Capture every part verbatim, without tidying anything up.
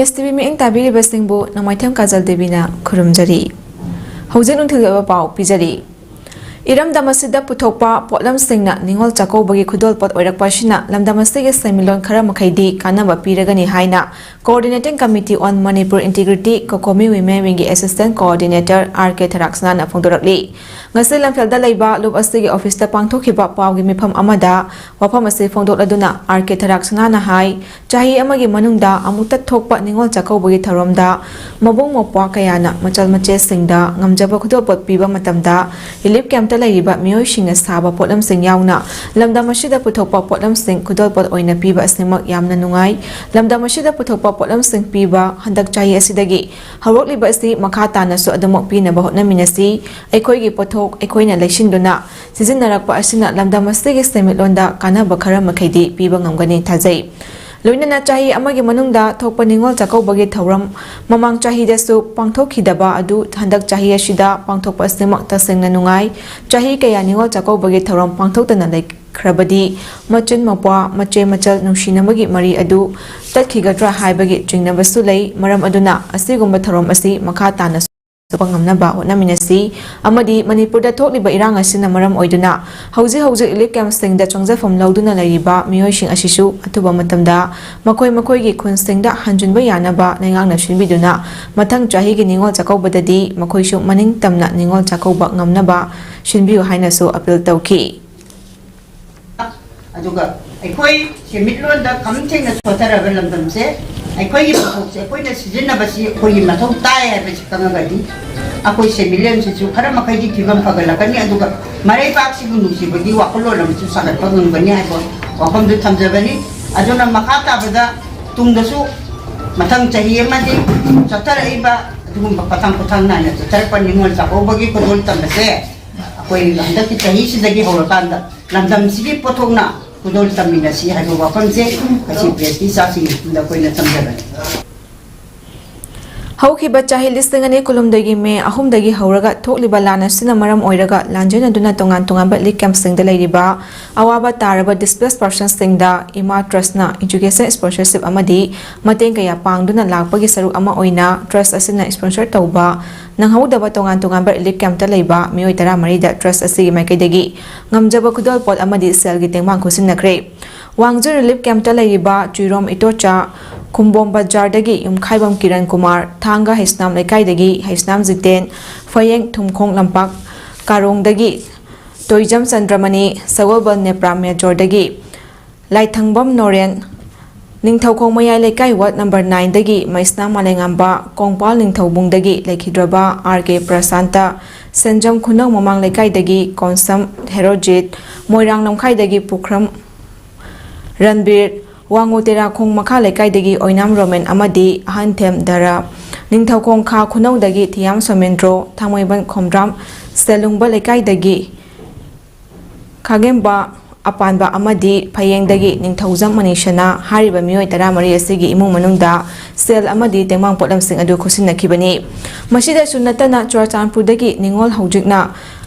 ꯑꯦꯁ T V ꯃꯤꯠꯌꯦꯡ ꯇꯥꯕꯤꯔꯤꯕꯁꯤꯡꯕꯨ ꯅꯣꯡꯃꯥꯏꯊꯦꯝ ꯀꯥꯖꯜ ꯗꯦꯕꯤꯅ ꯈꯨꯔꯨꯝꯖꯔꯤ꯫ ꯍꯧꯖꯤꯛ ꯅꯨꯡꯊꯤꯜꯒꯤ ꯑꯣꯏꯕ ꯄꯥꯎ ꯄꯤꯖꯔꯤ꯫ ꯏꯔꯝꯗꯝ ꯑꯁꯤꯗ ꯄꯨꯊꯣꯛꯄ ꯄꯣꯠꯂꯝꯁꯤꯡꯅ ꯅꯤꯉꯣꯜ ꯆꯥꯛꯀꯧꯕꯒꯤ ꯈꯨꯗꯣꯜꯄꯣꯠ ꯑꯣꯏꯔꯛꯄ ꯑꯁꯤꯅ ꯂꯝꯗꯝ ꯑꯁꯤꯒꯤ ꯁꯦꯟꯃꯤꯠꯂꯣꯟ ꯈꯔ ꯃꯈꯩꯗꯤ ꯀꯥꯟꯅꯕ ꯄꯤꯔꯒꯅꯤ ꯍꯥꯏꯅ Coordinating Committee on Manipur Integrity, COCOMI Women Wingꯒꯤ Assistant Coordinator ꯑꯥꯔ ꯀꯦ ꯊꯔꯥꯛꯁꯅꯥꯅ ꯐꯣꯡꯗꯣꯔꯛꯂꯤ꯫ ꯉꯁꯤ ꯂꯝꯐꯦꯜꯗ ꯂꯩꯕ ꯂꯨꯞ ꯑꯁꯤꯒꯤ ꯑꯣꯐꯤꯁꯇ ꯄꯥꯡꯊꯣꯛꯈꯤꯕ ꯄꯥꯎꯒꯤ ꯃꯤꯐꯝ ꯑꯃꯗ ꯋꯥꯐꯝ ꯑꯁꯤ ꯐꯣꯡꯗꯣꯛꯂꯗꯨꯅ ꯑꯥꯔ ꯀꯦ ꯊꯔꯥꯛꯁꯅꯥꯅ ꯍꯥꯏ, ꯆꯍꯤ ꯑꯃꯒꯤ ꯃꯅꯨꯡꯗ ꯑꯃꯨꯛꯇ ꯊꯣꯛꯄ ꯅꯤꯉꯣꯜ ꯆꯥꯛꯀꯧꯕꯒꯤ ꯊꯧꯔꯝꯗ ꯃꯕꯨꯡ ꯃꯧꯄ꯭ꯋꯥ ꯀꯌꯥꯅ ꯃꯆꯜ ꯃꯆꯦꯁꯤꯡꯗ ꯉꯝꯖꯕ ꯈꯨꯗꯣꯜꯄꯣꯠ ꯄꯤꯕ ꯃꯇꯝꯗ ꯔꯤꯂꯤꯐ ꯀꯦꯝꯞꯇ ꯂꯩꯔꯤꯕ ꯃꯤꯑꯣꯏꯁꯤꯡꯅ ꯁꯥꯕ ꯄꯣꯠꯂꯝꯁꯤꯡ ꯌꯥꯎꯅ ꯂꯝꯗꯝ ꯑꯁꯤꯗ ꯄꯨꯊꯣꯛꯄ ꯄꯣꯠꯂꯝꯁꯤꯡ ꯈꯨꯗꯣꯜꯄꯣꯠ ꯑꯣꯏꯅ ꯄꯤꯕ ꯑꯁꯤꯃꯛ ꯌꯥꯝꯅ ꯅꯨꯡꯉꯥꯏ꯫ ꯂꯝꯗꯝ ꯑꯁꯤꯗ ꯄꯨꯊꯣꯛꯄ ꯄꯣꯠꯂꯝꯁꯤꯡ ꯄꯤꯕ ꯍꯟꯗꯛ ꯆꯍꯤ ꯑꯁꯤꯗꯒꯤ ꯍꯧꯔꯛꯂꯤꯕ ꯑꯁꯤ ꯃꯈꯥ ꯇꯥꯅꯁꯨ ꯑꯗꯨꯃꯛ ꯄꯤꯅꯕ ꯍꯣꯠꯅꯃꯤꯟꯅꯁꯤ꯫ ꯑꯩꯈꯣꯏꯒꯤ ꯄꯣꯠꯊꯣꯛ ꯑꯩꯈꯣꯏꯅ ꯂꯩꯁꯤꯟꯗꯨꯅ ꯁꯤꯖꯤꯟꯅꯔꯛꯄ ꯑꯁꯤꯅ ꯂꯝꯗꯝ ꯑꯁꯤꯒꯤ ꯁꯦꯟꯃꯤꯠꯂꯣꯟꯗ ꯀꯥꯟꯅꯕ ꯈꯔ ꯃꯈꯩꯗꯤ ꯄꯤꯕ ꯉꯝꯒꯅꯤ ꯊꯥꯖꯩ꯫ ꯂꯣꯏꯅꯅ ꯆꯍꯤ ꯑꯃꯒꯤ ꯃꯅꯨꯡꯗ ꯊꯣꯛꯄ ꯅꯤꯉꯣꯜ ꯆꯥꯛꯀꯧꯕꯒꯤ ꯊꯧꯔꯝ ꯃꯃꯥꯡ ꯆꯍꯤꯗꯁꯨ ꯄꯥꯡꯊꯣꯛꯈꯤꯗꯕ ꯑꯗꯨ ꯍꯟꯗꯛ ꯆꯍꯤ ꯑꯁꯤꯗ ꯄꯥꯡꯊꯣꯛꯄ ꯑꯁꯤꯃꯛ ꯇꯁꯦꯡꯅ ꯅꯨꯡꯉꯥꯏ꯫ ꯆꯍꯤ ꯀꯌꯥ ꯅꯤꯉꯣꯜ ꯆꯥꯛꯀꯧꯕꯒꯤ ꯊꯧꯔꯝ ꯄꯥꯡꯊꯣꯛꯇꯅ ꯂꯩꯈ꯭ꯔꯕꯗꯤ ꯃꯆꯤꯟ ꯃꯧꯄ꯭ꯋꯥ, ꯃꯆꯦ ꯃꯆꯜ ꯅꯨꯡꯁꯤꯅꯕꯒꯤ ꯃꯔꯤ ꯑꯗꯨ ꯇꯠꯈꯤꯒꯗ꯭ꯔꯥ ꯍꯥꯏꯕꯒꯤ ꯆꯤꯡꯅꯕꯁꯨ ꯂꯩ꯫ ꯃꯔꯝ ꯑꯗꯨꯅ ꯑꯁꯤꯒꯨꯝꯕ ꯊꯧꯔꯝ ꯑꯁꯤ ꯃꯈꯥ ꯇꯥꯅ ꯆꯠꯄ ꯉꯝꯅꯕ ꯍꯣꯠꯅꯃꯤꯟꯅꯁꯤ ꯑꯃꯗꯤ ꯃꯅꯤꯄꯨꯔꯗ ꯊꯣꯛꯂꯤꯕ ꯏꯔꯥꯡ ꯑꯁꯤꯅ ꯃꯔꯝ ꯑꯣꯏꯗꯨꯅ ꯍꯧꯖꯤꯛ ꯍꯧꯖꯤꯛ ꯔꯤꯂꯤꯐ ꯀꯦꯝꯞꯁꯤꯡꯗ ꯆꯪꯖꯐꯝ ꯂꯧꯗꯨꯅ ꯂꯩꯔꯤꯕ ꯃꯤꯑꯣꯏꯁꯤꯡ ꯑꯁꯤꯁꯨ ꯑꯊꯨꯕ ꯃꯇꯝꯗ ꯃꯈꯣꯏ ꯃꯈꯣꯏꯒꯤ ꯈꯨꯟꯁꯤꯡꯗ ꯍꯟꯖꯤꯟꯕ ꯌꯥꯅꯕ ꯂꯩꯉꯥꯛꯅ ꯁꯤꯟꯕꯤꯗꯨꯅ ꯃꯊꯪ ꯆꯍꯤꯒꯤ ꯅꯤꯉꯣꯜ ꯆꯥꯛꯀꯧꯕꯗꯗꯤ ꯃꯈꯣꯏꯁꯨ ꯃꯅꯤꯡ ꯇꯝꯅ ꯅꯤꯉꯣꯜ ꯆꯥꯛꯀꯧꯕ ꯉꯝꯅꯕ ꯁꯤꯟꯕꯤꯌꯨ ꯍꯥꯏꯅꯁꯨ ꯑꯄꯤꯜ ꯇꯧꯈꯤ꯫ ꯑꯗꯨꯒ ꯑꯩꯈꯣꯏ ꯁꯦꯟꯃꯤꯠꯂꯣꯟꯗ ꯈꯝ ꯊꯦꯡꯅ ꯁꯣꯊꯔꯕ ꯂꯝꯗꯝꯁꯦ ꯑꯩꯈꯣꯏꯒꯤ ꯄꯣꯠꯊꯣꯛꯁꯦ ꯑꯩꯈꯣꯏꯅ ꯁꯤꯖꯤꯟꯅꯕꯁꯤ ꯑꯩꯈꯣꯏꯒꯤ ꯃꯊꯧ ꯇꯥꯏ ꯍꯥꯏꯕꯁꯤ ꯈꯪꯉꯒꯗꯤ ꯑꯩꯈꯣꯏ ꯁꯦꯟꯃꯤꯠꯂꯣꯟꯁꯤꯁꯨ ꯈꯔ ꯃꯈꯩꯗꯤ ꯐꯤꯕꯝ ꯐꯒꯠꯂꯛꯀꯅꯤ, ꯑꯗꯨꯒ ꯃꯔꯩꯕꯥꯛꯁꯤꯕꯨ ꯅꯨꯡꯁꯤꯕꯒꯤ ꯋꯥꯈꯜꯂꯣꯟ ꯑꯃꯁꯨ ꯁꯥꯒꯠꯄ ꯉꯝꯒꯅꯤ ꯍꯥꯏꯕ ꯋꯥꯐꯝꯗꯨ ꯊꯝꯖꯕꯅꯤ꯫ ꯑꯗꯨꯅ ꯃꯈꯥ ꯇꯥꯕꯗ ꯇꯨꯡꯗꯁꯨ ꯃꯊꯪ ꯆꯍꯤ ꯑꯃꯗꯤ ꯆꯠꯊꯔꯛꯏꯕ ꯑꯗꯨꯒꯨꯝꯕ ꯄꯊꯥꯡ ꯄꯣꯊꯥꯡ ꯅꯥꯏꯅ ꯆꯠꯊꯔꯛꯄ ꯅꯤꯉꯣꯜ ꯆꯥꯛꯀꯧꯕꯒꯤ ꯈꯨꯗꯣꯜ ꯇꯝꯕꯁꯦ ꯑꯩꯈꯣꯏ ꯍꯟꯗꯛꯀꯤ ꯆꯍꯤꯁꯤꯗꯒꯤ ꯍꯧꯔꯀꯥꯟꯗ ꯂꯝꯗꯝꯁꯤꯒꯤ ꯄꯣꯠꯊꯣꯛꯅ ꯈꯨꯗꯣꯜ ꯇꯝꯃꯤꯟꯅꯁꯤ ꯍꯥꯏꯕ ꯋꯥꯐꯝꯁꯦ ꯉꯁꯤ ꯄ꯭ꯔꯦꯁꯀꯤ ꯏꯆꯥꯁꯤꯡꯗ ꯑꯩꯈꯣꯏꯅ ꯊꯝꯖꯕꯅꯤ꯫ ꯍꯧꯈꯤꯕ ꯆꯍꯤ ꯂꯤꯁꯤꯡ ꯑꯅꯤ ꯀꯨꯟꯍꯨꯝꯗꯣꯏꯒꯤ ꯃꯦ ꯑꯍꯨꯝꯗꯒꯤ ꯍꯧꯔꯒ ꯊꯣꯛꯂꯤꯕ ꯂꯥꯟ ꯑꯁꯤꯅ ꯃꯔꯝ ꯑꯣꯏꯔꯒ ꯂꯥꯟꯖꯦꯟꯅꯗꯨꯅ ꯇꯣꯉꯥꯟ ꯇꯣꯉꯥꯟꯕ ꯔꯤꯂꯤꯐ ꯀꯦꯝꯞꯁꯤꯡꯗ ꯂꯩꯔꯤꯕ ꯑꯋꯥꯕ ꯇꯥꯔꯕ ꯗꯤꯁꯄ꯭ꯂꯦꯁ ꯄꯔꯁꯟꯁꯤꯡꯗ ꯏꯃꯥ ꯇ꯭ꯔꯁꯅ ꯏꯖꯨꯀꯦꯁꯟ ꯁ꯭ꯄꯣꯟꯁꯔꯁꯤꯞ ꯑꯃꯗꯤ ꯃꯇꯦꯡ ꯀꯌꯥ ꯄꯥꯡꯗꯨꯅ ꯂꯥꯛꯄꯒꯤ ꯁꯔꯨꯛ ꯑꯃ ꯑꯣꯏꯅ ꯇ꯭ꯔꯁ ꯑꯁꯤꯅ ꯁ꯭ꯄꯣꯟꯁꯔ ꯇꯧꯕ ꯅꯪꯍꯧꯗꯕ ꯇꯣꯉꯥꯟ ꯇꯣꯉꯥꯟꯕ ꯔꯤꯂꯤꯐ ꯀꯦꯝꯞꯇ ꯂꯩꯕ ꯃꯤꯑꯣꯏ ꯇꯔꯥꯃꯔꯤꯗ ꯇ꯭ꯔꯁ ꯑꯁꯤꯒꯤ ꯃꯥꯏꯀꯩꯗꯒꯤ ꯉꯝꯖꯕ ꯈꯨꯗꯣꯜꯄꯣꯠ ꯑꯃꯗꯤ ꯁꯦꯜꯒꯤ ꯇꯦꯡꯕꯥꯡ ꯈꯨꯠꯁꯤꯟꯅꯈ꯭ꯔꯦ꯫ ꯋꯥꯡꯖꯤꯡ ꯔꯤꯂꯤꯐ ꯀꯦꯝꯞꯇ ꯂꯩꯔꯤꯕ ꯆꯨꯏꯔꯣꯝ ꯏꯇꯣꯆꯥ, ꯈꯨꯝꯕꯣꯝ ꯕꯖꯥꯔꯗꯒꯤ ꯌꯨꯝꯈꯥꯏꯕꯝ ꯀꯤꯔꯟ ꯀꯨꯃꯥꯔ, ꯊꯥꯡꯒ ꯍꯩꯁꯅꯥꯝ ꯂꯩꯀꯥꯏꯗꯒꯤ ꯍꯩꯁꯅꯥꯝ ꯖꯤꯇꯦꯟ, ꯐꯌꯦꯡ ꯊꯨꯝꯈꯣꯡ ꯂꯝꯄꯥꯛ ꯀꯥꯔꯣꯡꯗꯒꯤ ꯇꯣꯏꯖꯝ ꯆꯟꯗ꯭ꯔꯃꯅꯤ, ꯁꯒꯣꯜꯕꯟ ꯅꯦꯄ꯭ꯔꯥ ꯃꯦꯖꯣꯔꯗꯒꯤ ꯂꯥꯏꯊꯪꯕꯝ ꯅꯣꯔꯦꯟ, ꯅꯤꯡꯊꯧꯈꯣꯡ ꯃꯌꯥꯏ ꯂꯩꯀꯥꯏ ꯋꯥꯔꯗ ꯅꯝꯕꯔ ꯅꯥꯏꯟꯗꯒꯤ ꯃꯩꯁꯅꯥꯝ ꯃꯥꯂꯦꯉꯥꯝꯕ, ꯀꯣꯡꯄꯥꯜ ꯅꯤꯡꯊꯧꯕꯨꯡꯗꯒꯤ ꯂꯩꯈꯤꯗ꯭ꯔꯕ ꯑꯥꯔ ꯀꯦ ꯄ꯭ꯔꯁꯥꯟꯇ, ꯁꯦꯟꯖꯝ ꯈꯨꯅꯧ ꯃꯃꯥꯡ ꯂꯩꯀꯥꯏꯗꯒꯤ ꯀꯣꯟꯁꯝ ꯍꯦꯔꯣꯖꯤꯠ, ꯃꯣꯏꯔꯥꯡ ꯂꯝꯈꯥꯏꯗꯒꯤ ꯄꯨꯈ꯭ꯔꯝ ꯔꯟꯕꯤꯔ, ꯋꯥꯉꯨ ꯇꯦꯔꯥꯈꯣꯡ ꯃꯈꯥ ꯂꯩꯀꯥꯏꯗꯒꯤ ꯑꯣꯏꯅꯥꯝ ꯔꯣꯃꯦꯟ ꯑꯃꯗꯤ ꯑꯍꯟꯊꯦꯝ ꯗꯔꯥ, ꯅꯤꯡꯊꯧꯈꯣꯡ ꯈꯥ ꯈꯨꯅꯧꯗꯒꯤ ꯊꯤꯌꯥꯝ ꯁꯣꯃꯦꯟꯗ꯭ꯔꯣ, ꯊꯥꯡꯃꯩꯕꯟ ꯈꯣꯝꯗ꯭ꯔꯥꯝ ꯁꯦꯂꯨꯡꯕ ꯂꯩꯀꯥꯏꯗꯒꯤ ꯈꯥꯒꯦꯝꯕ ꯑꯄꯥꯟꯕ ꯑꯃꯗꯤ ꯐꯌꯦꯡꯗꯒꯤ ꯅꯤꯡꯊꯧꯖꯝ ꯃꯅꯤꯁꯅꯥ ꯍꯥꯏꯔꯤꯕ ꯃꯤꯑꯣꯏ ꯇꯔꯥꯃꯔꯤ ꯑꯁꯤꯒꯤ ꯏꯃꯨꯡ ꯃꯅꯨꯡꯗ ꯁꯦꯜ ꯑꯃꯗꯤ ꯇꯦꯡꯕꯥꯡ ꯄꯣꯠꯂꯝꯁꯤꯡ ꯑꯗꯨ ꯈꯨꯠꯁꯤꯟꯅꯈꯤꯕꯅꯤ꯫ ꯃꯁꯤꯗꯁꯨ ꯅꯠꯇꯅ ꯆꯨꯔꯆꯥꯟꯄꯨꯔꯗꯒꯤ ꯅꯤꯉꯣꯜ ꯍꯧꯖꯤꯛꯅ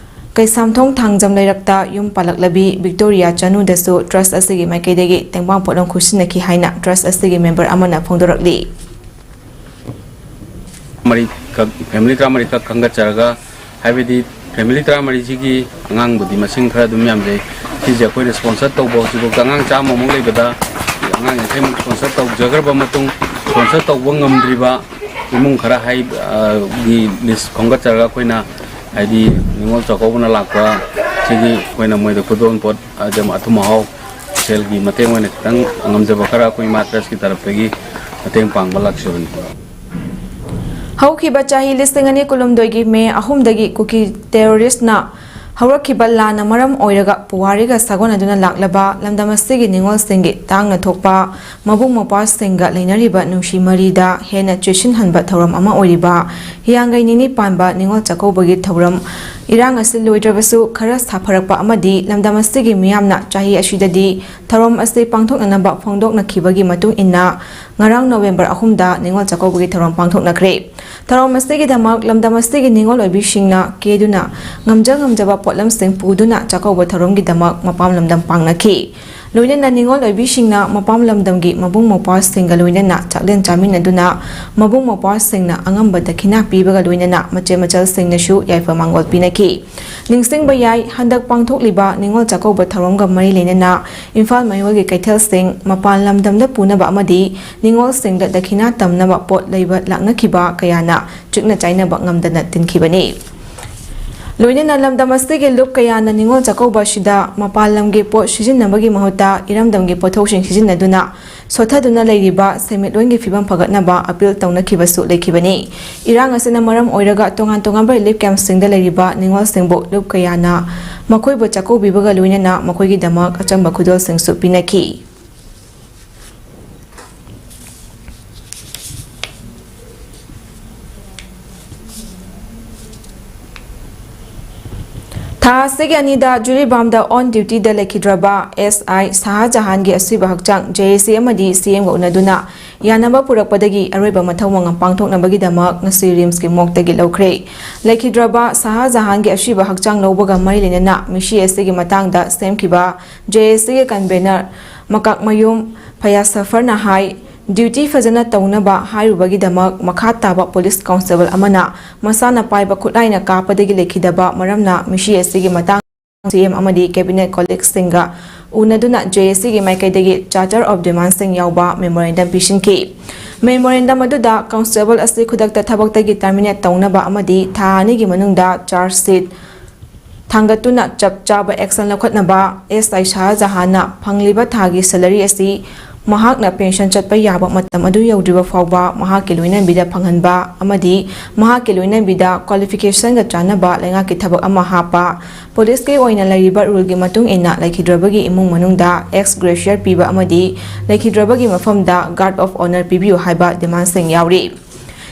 ꯀꯩꯁꯥꯝꯊꯣꯡ ꯊꯥꯡꯖꯝ ꯂꯩꯔꯛꯇ ꯌꯨꯝ ꯄꯥꯜꯂꯛꯂꯕꯤ ꯕꯤꯛꯇꯣꯔꯤꯌꯥ ꯆꯅꯨꯗꯁꯨ ꯇ꯭ꯔꯁ ꯑꯁꯤꯒꯤ ꯃꯥꯏꯀꯩꯗꯒꯤ ꯇꯦꯡꯕꯥꯡ ꯄꯣꯠꯂꯝ ꯈꯨꯠꯁꯤꯟꯅꯈꯤ ꯍꯥꯏꯅ ꯇ꯭ꯔꯁ ꯑꯁꯤꯒꯤ ꯃꯦꯝꯕꯔ ꯑꯃꯅ ꯐꯣꯡꯗꯣꯔꯛꯂꯤ꯫ ꯃꯔꯤꯈꯛ, ꯐꯦꯃꯤꯂꯤ ꯇꯔꯥꯃꯔꯤꯈꯛ ꯈꯟꯒꯠꯆꯔꯒ, ꯍꯥꯏꯕꯗꯤ ꯐꯦꯃꯤꯂꯤ ꯇꯔꯥꯃꯔꯤꯁꯤꯒꯤ ꯑꯉꯥꯡꯕꯨꯗꯤ ꯃꯁꯤꯡ ꯈꯔ ꯑꯗꯨꯝ ꯌꯥꯝꯖꯩ꯫ ꯁꯤꯁꯦ ꯑꯩꯈꯣꯏꯅ ꯁ꯭ꯄꯣꯟꯁꯔ ꯇꯧꯕ ꯍꯧꯖꯤꯛꯐꯥꯎꯗ ꯑꯉꯥꯡ ꯆꯥꯝꯃꯃꯨꯛ ꯂꯩꯕꯗ ꯑꯉꯥꯡ ꯌꯥꯡꯈꯩꯃꯨꯛ ꯁ꯭ꯄꯣꯟꯁꯔ ꯇꯧꯖꯈ꯭ꯔꯕ ꯃꯇꯨꯡ, ꯁ꯭ꯄꯣꯟꯁꯔ ꯇꯧꯕ ꯉꯝꯗ꯭ꯔꯤꯕ ꯏꯃꯨꯡ ꯈꯔ ꯍꯥꯏ-, ꯑ, ꯒꯤ ꯂꯤꯁ ꯈꯣꯝꯒꯠꯆꯔꯒ ꯑꯩꯈꯣꯏꯅ, ꯍꯥꯏꯗꯤ, ꯅꯤꯉꯣꯜ ꯆꯥꯛꯀꯧꯕꯅ ꯂꯥꯛꯄ ꯁꯤꯒꯤ ꯑꯩꯈꯣꯏꯅ ꯃꯣꯏꯗ ꯈꯨꯗꯣꯜ ꯄꯣꯠ, ꯑꯗꯨꯝ ꯑꯊꯨꯝ ꯑꯍꯥꯎ, ꯁꯦꯜꯒꯤ ꯃꯇꯦꯡ ꯑꯣꯏꯅ ꯈꯤꯇꯪ ꯉꯝꯖꯕ ꯈꯔ ꯑꯩꯈꯣꯏ ꯏꯃꯥ ꯇ꯭ꯔꯁꯀꯤ ꯇꯔꯞꯇꯒꯤ ꯃꯇꯦꯡ ꯄꯥꯡꯕ ꯂꯥꯛꯆꯕꯅꯤ꯫ ꯍꯧꯈꯤꯕ ꯆꯍꯤ ꯂꯤꯁꯤꯡ ꯑꯅꯤ ꯀꯨꯟꯍꯨꯝꯗꯣꯏꯒꯤ ꯃꯦ ꯑꯍꯨꯝꯗꯒꯤ ꯀꯨꯀꯤ ꯇꯦꯔꯣꯔꯤꯁꯅ ꯍꯧꯔꯛꯈꯤꯕ ꯂꯥꯟꯅ ꯃꯔꯝ ꯑꯣꯏꯔꯒ ꯄꯨꯋꯥꯔꯤꯒ ꯁꯥꯒꯣꯟꯅꯗꯨꯅ ꯂꯥꯛꯂꯕ ꯂꯝꯗꯝ ꯑꯁꯤꯒꯤ ꯅꯤꯉꯣꯜꯁꯤꯡꯒꯤ ꯇꯥꯡꯅ ꯊꯣꯛꯄ ꯃꯕꯨꯡ ꯃꯧꯄ꯭ꯋꯥꯁꯤꯡꯒ ꯂꯩꯅꯔꯤꯕ ꯅꯨꯡꯁꯤ ꯃꯔꯤꯗ ꯍꯦꯟꯅ ꯆꯨꯁꯤꯟꯍꯟꯕ ꯊꯧꯔꯝ ꯑꯃ ꯑꯣꯏꯔꯤꯕ ꯍꯤꯌꯥꯡꯒꯩ ꯅꯤꯅꯤ ꯄꯥꯟꯕ ꯅꯤꯉꯣꯜ ꯆꯥꯛꯀꯧꯕꯒꯤ ꯊꯧꯔꯝ ꯏꯔꯥꯡ ꯑꯁꯤ ꯂꯣꯏꯗ꯭ꯔꯕꯁꯨ ꯈꯔ ꯁꯥꯐꯔꯛꯄ ꯑꯃꯗꯤ ꯂꯝꯗꯝ ꯑꯁꯤꯒꯤ ꯃꯤꯌꯥꯝꯅ ꯆꯍꯤ ꯑꯁꯤꯗꯗꯤ ꯊꯧꯔꯝ ꯑꯁꯤ ꯄꯥꯡꯊꯣꯛꯅꯅꯕ ꯐꯣꯡꯗꯣꯛꯅꯈꯤꯕꯒꯤ ꯃꯇꯨꯡ ꯏꯟꯅ ꯉꯔꯥꯡ ꯅꯣꯕꯦꯝꯕꯔ ꯑꯍꯨꯝꯗ ꯅꯤꯉꯣꯜ ꯆꯥꯛꯀꯧꯕꯒꯤ ꯊꯧꯔꯝ ꯄꯥꯡꯊꯣꯛꯅꯈ꯭ꯔꯦ꯫ ꯊꯧꯔꯝ ꯑꯁꯤꯒꯤꯗꯃꯛ ꯂꯝꯗꯝ ꯑꯁꯤꯒꯤ ꯅꯤꯉꯣꯜ ꯑꯣꯏꯕꯤꯁꯤꯡꯅ ꯀꯦꯗꯨꯅ ꯉꯝꯖ ꯉꯝꯖꯕ ꯄꯣꯠꯂꯝꯁꯤꯡ ꯄꯨꯗꯨꯅ ꯆꯥꯛꯀꯧꯕ ꯊꯧꯔꯝꯒꯤꯗꯃꯛ ꯃꯄꯥꯝ ꯂꯝꯗꯝ ꯄꯥꯡꯅꯈꯤ꯫ ꯂꯣꯏꯅꯅ ꯅꯤꯉꯣꯜ ꯑꯣꯏꯕꯤꯁꯤꯡꯅ ꯃꯄꯥꯝ ꯂꯝꯗꯝꯒꯤ ꯃꯕꯨꯡ ꯃꯧꯄ꯭ꯋꯥꯁꯤꯡꯒ ꯂꯣꯏꯅꯅ ꯆꯥꯛꯂꯦꯟ ꯆꯥꯃꯤꯟꯅꯗꯨꯅ ꯃꯕꯨꯡ ꯃꯧꯄ꯭ꯋꯥꯁꯤꯡꯅ ꯑꯉꯝꯕ ꯗꯈꯤꯅꯥ ꯄꯤꯕꯒ ꯂꯣꯏꯅꯅ ꯃꯆꯦ ꯃꯆꯜꯁꯤꯡꯅꯁꯨ ꯌꯥꯏꯐ ꯃꯥꯡꯒꯣꯜ ꯄꯤꯅꯈꯤ꯫ ꯅꯤꯡꯁꯤꯡꯕ ꯌꯥꯏ, ꯍꯟꯗꯛ ꯄꯥꯡꯊꯣꯛꯂꯤꯕ ꯅꯤꯉꯣꯜ ꯆꯥꯛꯀꯧꯕ ꯊꯧꯔꯝꯒ ꯃꯔꯤ ꯂꯩꯅꯅ ꯏꯝꯐꯥꯜ ꯃꯌꯣꯜꯒꯤ ꯀꯩꯊꯦꯜꯁꯤꯡ ꯃꯄꯥꯟ ꯂꯝꯗꯝꯗ ꯄꯨꯅꯕ ꯑꯃꯗꯤ ꯅꯤꯉꯣꯜꯁꯤꯡꯗ ꯗꯈꯤꯅꯥ ꯇꯝꯅꯕ ꯄꯣꯠ ꯂꯩꯕ ꯂꯥꯛꯅꯈꯤꯕ ꯀꯌꯥꯅ ꯆꯤꯛꯅ ꯆꯥꯏꯅꯕ ꯉꯝꯗꯅ ꯇꯤꯟꯈꯤꯕꯅꯤ꯫ ꯂꯣꯏꯅꯅ ꯂꯝꯗꯝ ꯑꯁꯤꯒꯤ ꯂꯨꯞ ꯀꯌꯥꯅ ꯅꯤꯉꯣꯜ ꯆꯥꯛꯀꯧꯕ ꯑꯁꯤꯗ ꯃꯄꯥꯟ ꯂꯝꯒꯤ ꯄꯣꯠ ꯁꯤꯖꯤꯟꯅꯕꯒꯤ ꯃꯍꯨꯠꯇ ꯏꯔꯝꯗꯝꯒꯤ ꯄꯣꯠꯊꯣꯛꯁꯤꯡ ꯁꯤꯖꯤꯟꯅꯗꯨꯅ ꯁꯣꯠꯊꯗꯨꯅ ꯂꯩꯔꯤꯕ ꯁꯦꯟꯃꯤꯠꯂꯣꯟꯒꯤ ꯐꯤꯕꯝ ꯐꯒꯠꯅꯕ ꯑꯄꯤꯜ ꯇꯧꯅꯈꯤꯕꯁꯨ ꯂꯩꯈꯤꯕꯅꯤ꯫ ꯏꯔꯥꯡ ꯑꯁꯤꯅ ꯃꯔꯝ ꯑꯣꯏꯔꯒ ꯇꯣꯉꯥꯟ ꯇꯣꯉꯥꯟꯕ ꯔꯤꯂꯤꯐ ꯀꯦꯝꯞꯁꯤꯡꯗ ꯂꯩꯔꯤꯕ ꯅꯤꯉꯣꯜꯁꯤꯡꯕꯨ ꯂꯨꯞ ꯀꯌꯥꯅ ꯃꯈꯣꯏꯕꯨ ꯆꯥꯛꯀꯧꯕꯤꯕꯒ ꯂꯣꯏꯅꯅ ꯃꯈꯣꯏꯒꯤꯗꯃꯛ ꯑꯆꯝꯕ ꯈꯨꯗꯣꯜꯁꯤꯡꯁꯨ ꯄꯤꯅꯈꯤ꯫ ꯊꯥ ꯑꯁꯤꯒꯤ ꯑꯅꯤꯗ ꯖꯤꯔꯤꯕꯥꯝꯗ ꯑꯣꯟ ꯗ꯭ꯌꯨꯇꯤꯗ ꯂꯩꯈꯤꯗ꯭ꯔꯕ ꯑꯦꯁ ꯑꯥꯏ ꯁꯍꯥꯖꯍꯥꯟꯒꯤ ꯑꯁꯤꯕ ꯍꯛꯆꯥꯡ ꯖꯦ ꯑꯦ ꯁꯤ ꯑꯃꯗꯤ ꯁꯤ ꯑꯦꯝꯒ ꯎꯅꯗꯨꯅ ꯌꯥꯅꯕ ꯄꯨꯔꯛꯄꯗꯒꯤ ꯑꯔꯣꯏꯕ ꯃꯊꯧ ꯃꯉꯝ ꯄꯥꯡꯊꯣꯛꯅꯕꯒꯤꯗꯃꯛ ꯉꯁꯤ ꯔꯤꯝꯁꯀꯤ ꯃꯣꯛꯇꯒꯤ ꯂꯧꯈ꯭ꯔꯦ꯫ ꯂꯩꯈꯤꯗ꯭ꯔꯕ ꯁꯍꯥꯖꯍꯥꯟꯒꯤ ꯑꯁꯤꯕ ꯍꯛꯆꯥꯡ ꯂꯧꯕꯒ ꯃꯔꯤ ꯂꯩꯅꯅ ꯃꯤꯁꯤ ꯑꯁꯤꯒꯤ ꯃꯇꯥꯡꯗ ꯁꯦꯝꯈꯤꯕ ꯖꯦ ꯑꯦ ꯁꯤꯒꯤ ꯀꯟꯚꯦꯅꯔ ꯃꯀꯥꯛꯃꯌꯨꯝ ꯐꯌꯥꯖ ꯁꯐꯔꯅ ꯍꯥꯏ, ꯗ꯭ꯌꯨꯇꯤ ꯐꯖꯅ ꯇꯧꯅꯕ ꯍꯥꯏꯔꯨꯕꯒꯤꯗꯃꯛ ꯃꯈꯥ ꯇꯥꯕ ꯄꯨꯂꯤꯁ ꯀꯣꯟꯁꯇꯦꯕꯜ ꯑꯃꯅ ꯃꯁꯥꯅ ꯄꯥꯏꯕ ꯈꯨꯠꯂꯥꯏꯅ ꯀꯥꯞꯄꯗꯒꯤ ꯂꯩꯈꯤꯗꯕ ꯃꯔꯝꯅ ꯃꯤꯁꯤ ꯑꯁꯤꯒꯤ ꯃꯇꯥꯡ ꯁꯤ ꯑꯦꯝ ꯑꯃꯗꯤ ꯀꯦꯕꯤꯅꯦꯠ ꯀꯣꯂꯤꯛꯁꯤꯡꯒ ꯎꯅꯗꯨꯅ ꯖꯦ ꯑꯦ ꯁꯤꯒꯤ ꯃꯥꯏꯀꯩꯗꯒꯤ ꯆꯥꯔꯇꯔ ꯑꯣꯐ ꯗꯤꯃꯥꯟꯁꯤꯡ ꯌꯥꯎꯕ ꯃꯦꯃꯣꯔꯦꯟꯗꯝ ꯄꯤꯁꯤꯟꯈꯤ꯫ ꯃꯦꯃꯣꯔꯦꯟꯗꯝ ꯑꯗꯨꯗ ꯀꯣꯟꯁꯇꯦꯕꯜ ꯑꯁꯤ ꯈꯨꯗꯛꯇ ꯊꯕꯛꯇꯒꯤ ꯇꯔꯃꯤꯅꯦꯠ ꯇꯧꯅꯕ ꯑꯃꯗꯤ ꯊꯥ ꯑꯅꯤꯒꯤ ꯃꯅꯨꯡꯗ ꯆꯥꯔꯖ ꯁꯤꯠ ꯊꯥꯡꯒꯠꯇꯨꯅ ꯆꯞ ꯆꯥꯕ ꯑꯦꯛꯁꯟ ꯂꯧꯈꯠꯅꯕ ꯑꯦꯁ ꯑꯥꯏ ꯁꯍꯥꯖꯍꯥꯟꯅ ꯐꯪꯂꯤꯕ ꯊꯥꯒꯤ ꯁꯦꯂꯔꯤ ꯑꯁꯤ ꯃꯍꯥꯛꯅ ꯄꯦꯟꯁꯟ ꯆꯠꯄ ꯌꯥꯕ ꯃꯇꯝ ꯑꯗꯨ ꯌꯧꯗ꯭ꯔꯤꯕ ꯐꯥꯎꯕ ꯃꯍꯥꯛꯀꯤ ꯂꯣꯏꯅꯕꯤꯗ ꯐꯪꯍꯟꯕ ꯑꯃꯗꯤ ꯃꯍꯥꯛꯀꯤ ꯂꯣꯏꯅꯕꯤꯗ ꯀ꯭ꯋꯥꯂꯤꯐꯤꯀꯦꯁꯟꯒ ꯆꯥꯟꯅꯕ ꯂꯩꯉꯥꯛꯀꯤ ꯊꯕꯛ ꯑꯃ ꯍꯥꯞꯄ, ꯄꯨꯂꯤꯁꯀꯤ ꯑꯣꯏꯅ ꯂꯩꯔꯤꯕ ꯔꯨꯜꯒꯤ ꯃꯇꯨꯡ ꯏꯟꯅ ꯂꯩꯈꯤꯗ꯭ꯔꯕꯒꯤ ꯏꯃꯨꯡ ꯃꯅꯨꯡꯗ ꯑꯦꯛꯁ ꯒ꯭ꯔꯦꯁꯤꯌꯔ ꯄꯤꯕ ꯑꯃꯗꯤ ꯂꯩꯈꯤꯗ꯭ꯔꯕꯒꯤ ꯃꯐꯝꯗ ꯒꯥꯔꯗ ꯑꯣꯐ ꯑꯣꯅꯔ ꯄꯤꯕꯤꯌꯨ ꯍꯥꯏꯕ ꯗꯤꯃꯥꯟꯁꯤꯡ ꯌꯥꯎꯔꯤ꯫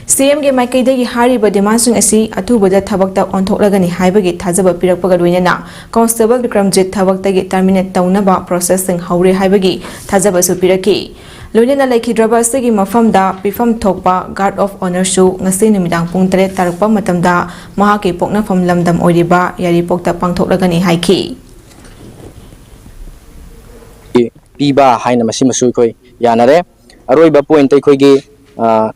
ꯁꯤ ꯑꯦꯝꯒꯤ ꯃꯥꯏꯀꯩꯗꯒꯤ ꯍꯥꯏꯔꯤꯕ ꯗꯤꯃꯥꯟꯁꯤꯡ ꯑꯁꯤ ꯑꯊꯨꯕꯗ ꯊꯕꯛꯇ ꯑꯣꯟꯊꯣꯛꯂꯒꯅꯤ ꯍꯥꯏꯕꯒꯤ ꯊꯥꯖꯕ ꯄꯤꯔꯛꯄꯒ ꯂꯣꯏꯅꯅ ꯀꯣꯟꯁꯇꯦꯕꯜ ꯕꯤꯀ꯭ꯔꯝꯖꯤꯠ ꯊꯕꯛꯇꯒꯤ ꯇꯔꯃꯤꯅꯦꯠ ꯇꯧꯅꯕ ꯄ꯭ꯔꯣꯁꯦꯁꯁꯤꯡ ꯍꯧꯔꯦ ꯍꯥꯏꯕꯒꯤ ꯊꯥꯖꯕꯁꯨ ꯄꯤꯔꯛꯈꯤ꯫ ꯂꯣꯏꯅꯅ ꯂꯩꯈꯤꯗ꯭ꯔꯕ ꯑꯁꯤꯒꯤ ꯃꯐꯝꯗ ꯄꯤꯐꯝ ꯊꯣꯛꯄ ꯒꯥꯔꯗ ꯑꯣꯐ ꯑꯣꯅꯔꯁꯨ ꯉꯁꯤ ꯅꯨꯃꯤꯗꯥꯡ ꯄꯨꯡ ꯇꯔꯦꯠ ꯇꯥꯔꯛꯄ ꯃꯇꯝꯗ ꯃꯍꯥꯛꯀꯤ ꯄꯣꯛꯅꯐꯝ ꯂꯝꯗꯝ ꯑꯣꯏꯔꯤꯕ ꯌꯥꯏꯔꯤꯄꯣꯛꯇ ꯄꯥꯡꯊꯣꯛꯂꯒꯅꯤ ꯍꯥꯏꯈꯤ꯫ ꯄꯤꯕ ꯍꯥꯏꯅ ꯃꯁꯤꯃꯁꯨ ꯑꯩꯈꯣꯏ ꯌꯥꯅꯔꯦ꯫ ꯑꯔꯣꯏꯕ ꯄꯣꯏꯟꯠ ꯑꯩꯈꯣꯏꯒꯤ, ꯑ,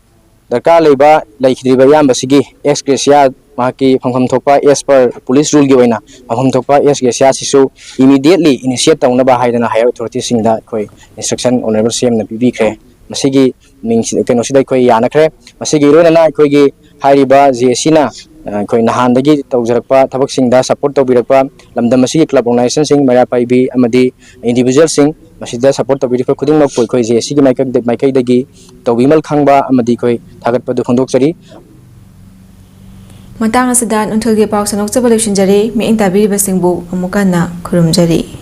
ꯗꯔꯀꯥꯔ ꯂꯩꯕ ꯂꯩꯈꯤꯗ꯭ꯔꯤꯕ ꯏꯌꯥꯝꯕꯁꯤꯒꯤ ꯑꯦꯛꯁ ꯒ꯭ꯔꯦꯁꯤꯌꯥ, ꯃꯍꯥꯛꯀꯤ ꯐꯪꯐꯝ ꯊꯣꯛꯄ as per police rule ꯒꯤ ꯑꯣꯏꯅ ꯐꯪꯐꯝ ꯊꯣꯛꯄ ꯑꯦꯛꯁ ꯒ꯭ꯔꯦꯁꯤꯌꯥꯁꯤꯁꯨ immediately initiate ꯇꯧꯅꯕ ꯍꯥꯏꯗꯅ higher authority ꯁꯤꯡꯗ ꯑꯩꯈꯣꯏ instruction honourable ꯁꯤ ꯑꯦꯝꯅ ꯄꯤꯕꯤꯈ꯭ꯔꯦ꯫ ꯃꯁꯤꯒꯤ ꯃꯤꯡꯁꯤ, ꯀꯩꯅꯣꯁꯤꯗ ꯑꯩꯈꯣꯏ ꯌꯥꯅꯈ꯭ꯔꯦ꯫ ꯃꯁꯤꯒꯤ ꯂꯣꯏꯅꯅ ꯑꯩꯈꯣꯏꯒꯤ ꯍꯥꯏꯔꯤꯕ ꯖꯦ ꯑꯦ ꯁꯤꯅ, ꯑ, ꯑꯩꯈꯣꯏ ꯅꯍꯥꯟꯗꯒꯤ ꯇꯧꯖꯔꯛꯄ ꯊꯕꯛꯁꯤꯡꯗ support ꯇꯧꯕꯤꯔꯛꯄ ꯂꯝꯗꯝ ꯑꯁꯤꯒꯤ club organization ꯁꯤꯡ, ꯃꯩꯔꯥ ꯄꯥꯏꯕꯤ ꯑꯃꯗꯤ individual ꯁꯤꯡ, ꯃꯁꯤꯗ support ꯇꯧꯕꯤꯔꯤꯕ ꯈꯨꯗꯤꯡꯃꯛꯄꯨ ꯑꯩꯈꯣꯏ ꯖꯦ ꯑꯦ ꯁꯤꯒꯤ ꯃꯥꯏꯀꯩꯗ, ꯃꯥꯏꯀꯩꯗꯒꯤ ꯇꯧꯕꯤꯃꯜ ꯈꯪꯕ ꯑꯃꯗꯤ ꯑꯩꯈꯣꯏ ꯊꯥꯒꯠꯄꯗꯨ ꯐꯣꯡꯗꯣꯛꯆꯔꯤ꯫ ꯃꯇꯥꯡ ꯑꯁꯤꯗ ꯅꯨꯡꯊꯤꯜꯒꯤ ꯄꯥꯎ ꯁꯟꯗꯣꯛꯆꯕ ꯂꯣꯏꯁꯤꯟꯖꯔꯦ꯫ ꯃꯤꯠꯌꯦꯡ ꯇꯥꯕꯤꯔꯤꯕꯁꯤꯡꯕꯨ ꯑꯃꯨꯛ ꯍꯟꯅ ꯈꯨꯔꯨꯝꯖꯔꯤ꯫